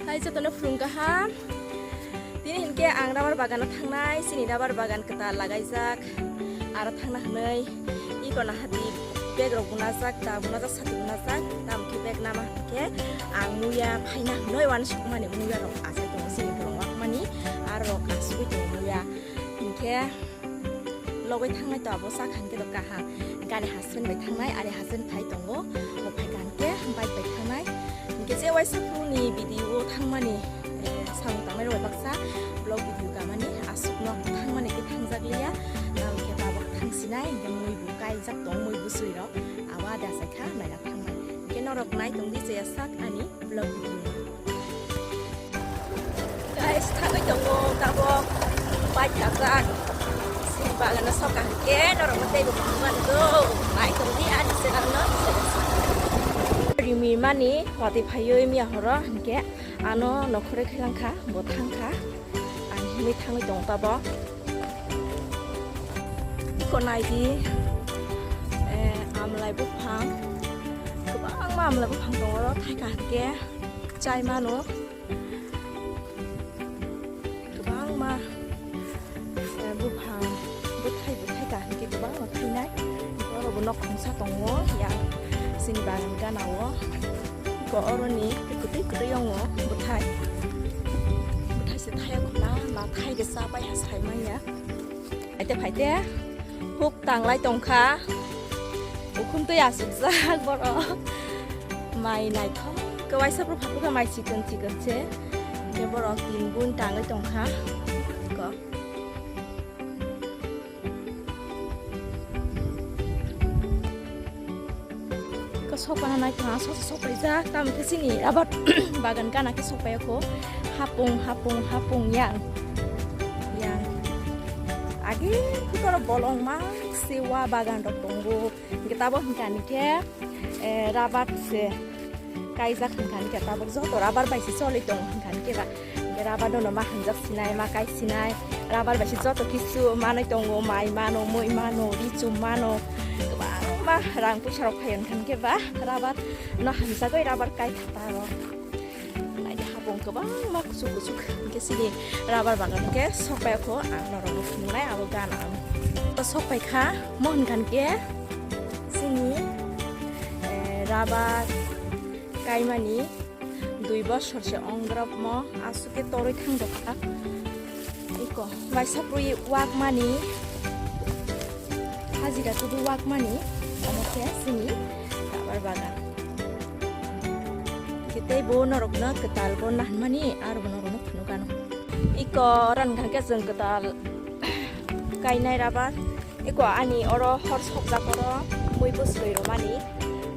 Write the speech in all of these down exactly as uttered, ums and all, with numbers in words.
Hai jotono phulung kaham. Tini hinkhe ang rabar bagano thangnai, chini rabar bagan kwtal lagaijak. Aro thangna hwnwi iko nahadi bag rok bunajak, ta bunajak, sati bunajak, tamo khe bag nama hinkhe ang muya phaina hwnwi uansukmani muya rok achai tongo chini borok wakmani, aro rok asugwi tongo muya. Hinkhe logwi thangnai to abo sakha hinkhe to kaham. Gani husband bai thangnai, ani husband phai tongo, bo phai kaham khe bike bai thangnai. Hinkhe je waisa phuru ni video o thangmani, eh, samung tangnai rok bai baksa vlog video kamani aswkno thangmani khe thangjak liya. Tamo khe tabok thangsinai, hinkhe mui bo kaijak tongo, mui bwswi rok abo ada sai kha naina thangnai. Hinkhe norok nai tongdi je sak ani vlog video. Guys, thangwi tongo tabok bike kajak. Sini bagano soka hinkhe norokno teibo phunukmani do. Nai tongdi ani channel no. Rimi mani wati phaiwi miya horo hinkhe ano nokhorwi khailangkha, bo thangkha. Ang hinwi thangwi tongo tabok. Iko naidi, eh, amlai buphang. Kwbangma amlai buphang tongo oro, thaika hinkhe chai mano. Kwbangma, eh, buphang bwthai bwthai kaham khe kwbangma khainai. Oro bo nok khungsa tongo yang chini bagan gana o. Iko oroni kwtwi kwtwi tongo bwthai. Bwthai se thaya khuna ma thai khe cha pai ha sai manya. Aite phaite huk tanglai tongkha. Ukhum twi asukjak borok. Mai naithok khe waisa phuru phatukha mai chikon chikon se. Hinkhe borok tin bun tangwi tongkha. Ko. Ko sokpana naithok ang sosa sokpaijak. Tamo khe chini rabar bagan gana khe sokpaio kho. Hapung, hapung, hapung yang. Yang. Age khe oro bolong ma se wa bagan rok tongo. Hinkhe tabok hinkha hinkhe, eh, rabar se kaijak hinkha hinkhe tabok joto rabar bai se choli tongo hinkha hinkhe ba. Hinkhe rabar dono ma hamjak sinai, ma kai sinai, rabar bai se joto kisu manwi tongo, mai mano, mui mano, ri chum mano, kwbangma rang puisa rok phai hinkha hinkhe ba rabar no hamjagwi rabar kai kha taro. Naidi hapung kwbangma kuchuk kuchuk. Hinkhe chini rabar bagan hinkhe sokpai kho, ang norokno phunuknai abo gana ang. Sokpai kha, mo hinkha hinkhe chini, eh, rabar kaimani dui bosor se ongdorop mo aswk khe torwi thang dokha. Iko, waisa pui wakmani, hajira tubu wakmani, omo khe chini rabar bagan. Khe tei bo norokno kwtal bo nahanmani, aro bo norokno phunukano. Iko ran kha khe chwng kwtal kainai rabar. Iko ani oro hor sokjak oro mui bwsrwi rwmani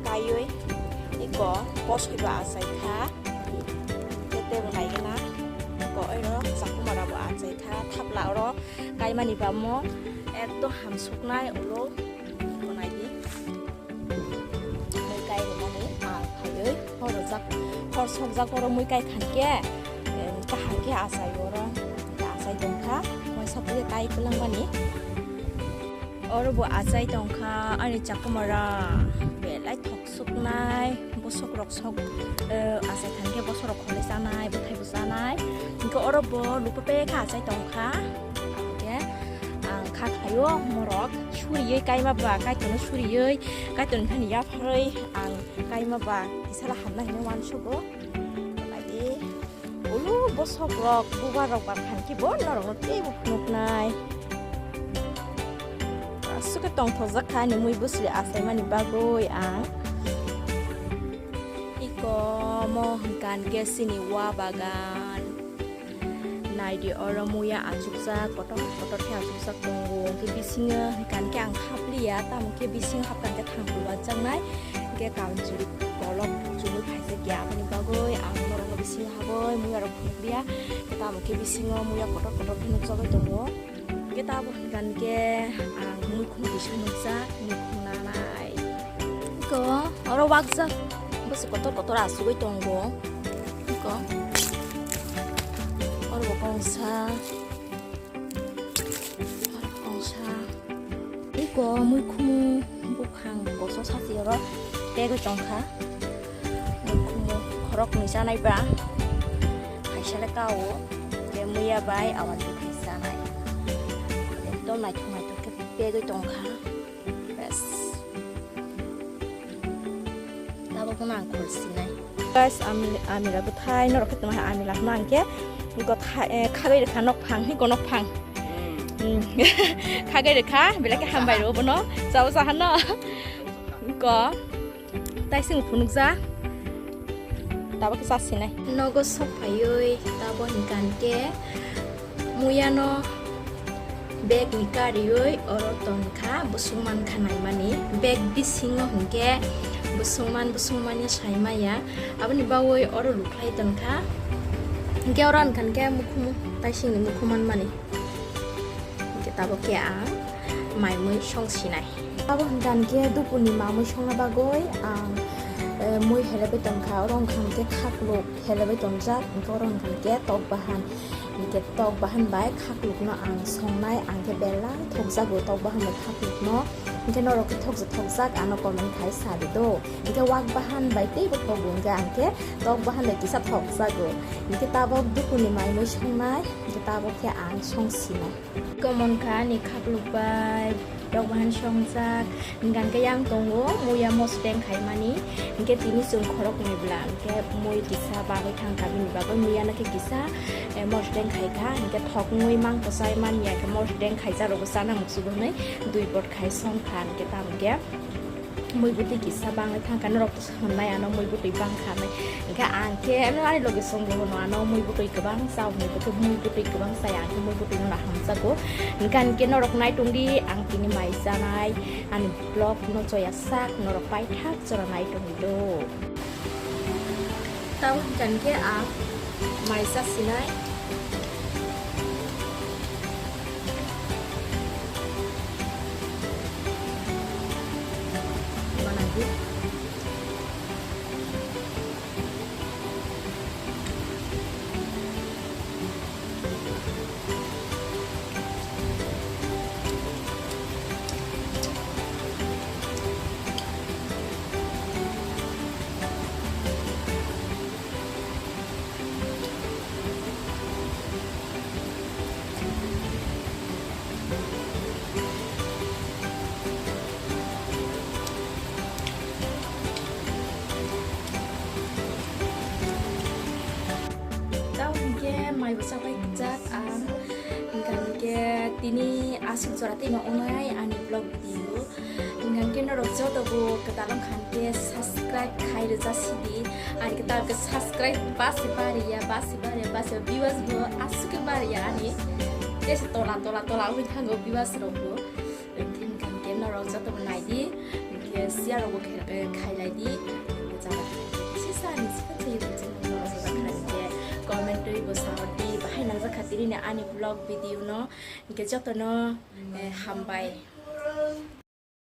kaiwi iko bosoi bo achai kha. Khe tebo naigena iko oro chakumara bo achai kha thapla oro kaimani bamo ekdom hamsuknai ulo iko naidi. Mui kai rwmani ang phaiwi hor rwjak, hor sokjak oro mui kai khan khe, em, kaham khe achai oro, achai tongkha, waisa khe kai kwlangmani. Oro bo achai tongkha ani chakumara belai thok suknai, bosok rok sok, eh, achai khan khe bosok rok kholai chanai, bwthai bo chanai. Hinkhe oro bo lupa pekha achai tongkha. Hinkhe ang kha khlaio morok suriwi kaima ba, kaitorno suriwi, kaitorni thani yapharwi ang kaima ba kisala hamna hinwi uansugo. Naidi ulu bosok rok bubar rok ba khan khe bo norokno teibo phunuknai. Aswk khe tongthokjak kha ani mui bwsli achaimani bagwi ang. Iko mo hwnkha hinkhe chini wa bagan. Naidi oro muya achukjak, kotor kotor khe achukjak tongo. Hwnkhe bisingo hwnkha hinkhe ang hapliya, tamo khe bisingo hapkha hinkhe thangpui wajaknai. Hinkhe kamchwlwi kolok chumui phaijak ya, aboni bagwi ang norokno bisingo habwi muya rok phunukliya. Tamo khe bisingo muya kotor kotor khe nukjagwi tongo. Hingke tabok hingka hingke ang muikhung kisa nukjak, muikhung nanai. Iko oro wakjak bwswk kotor kotor asugwi tongo. Iko oro bo kongsa, oro kongsa. Iko muikhung buphang koso sati oro tegwi tongkha. Muikhung khoroknwi chanai ba. Kele kao, ke muya bai awan tu khe sanai. Ekdom naithok naithok khe pegwi tongkha. Bes. Tabuk no ang khul sinai. Guys, ami, amila bwthai norok khe tongma amila hwnma ang khe go tha-, eh, khagwi rwkha nok phang, hi go nok phang. Hmm. Khagwi rwkha, belai khe hambai rw bono. Chao sa hano. Go. Taising phunukja. Tabuk khe chasinai. Nogo sok phaiwi tabo hinkha hinkhe muyano bag ni kariwi oro tongkha, bwswk mankha naimani. Bag bisingo hinkhe bwswk man bwswk manya saimaya. Aboni bagwi oro lukhlai tongkha. Hinkhe oro hinkha hinkhe mukhung taisingni mukhung manmani. Hinkhe tabuk khe ang mai mui song sinai. Abo hinkha hinkhe dupuni mamui songna bagwi ang, eh, mui helebwi tongkha. Oro hinkha hinkhe khakluk helebwi tongjak. Hinkhe oro hinkha hinkhe tok bahan. Hinkhe tok bahan bai khaklukno ang songnai. Ang khe belai thokjago tok bahan bai khaklukno. Hinkhe norok khe thokjak thokjak ano comment khai sadi do. Hinkhe wak bahan bai teibo thogo hinkhe ang khe tok bahan bai kisa thokjago. Hinkhe tabuk dupuni mai mui songnai. Hinkhe tabuk khe ang song sinai. Komon kha ani khakluk bai tok bahan songjak, hinkha hinkhe yang tongo muya mosdeng khaimani, hinkhe tini chwng khoroknwi bwla hinkhe mui kisa bagwi thangkha, bini bagwi muyano khe kisa, eh, mosdeng khaikha, hinkhe thokngwi mangkwchai manya khe mosdeng khaijak rokbo chana muchungo hwnwi dui bot khai songkha, hinkhe tamo khe. Mui bwtwi kisa bangwi thangkha, norok to hwnwi ano mui bwtwi bangkha hinwi. Hinkhe ang khe, ano ani loge songbo hwno ano mui bwtwi kwbang cha hwnwi, bwkhe mui bwtwi kwbang chaya, ang khe mui bwtwi no hamjago. Hinkhe, hinkhe norok nai tongdi, ang tini mai chanai, ani vlog no choya sak, norok paithak jora nai tongdi do. Tabuk hinkhe ang mai chasinai. Managi. Tamo hinkhe mai bwsa bai kujak ang, hinkhe tini aswk jora tino wngnai ani vlog video. Hinkhe norok joto bo kwtal wngkha hinkhe subscribe khai rwja sidi. Ani kwtal khe subscribe basi bariya, basi bariya, basi viewers bo aswk khe bariya ani. Tesa tola, tola, tola wngwi thango viewers rok bo. Hinkhe norok joto bo naidi, hinkhe share rok bo khe, eh, khai laidi. Sisa ani sika twi bo channel no joto kha hinkhe comment twi bo sa di, bahai nang jakha tini ani vlog video no. Hinkhe joto no, eh, hambai.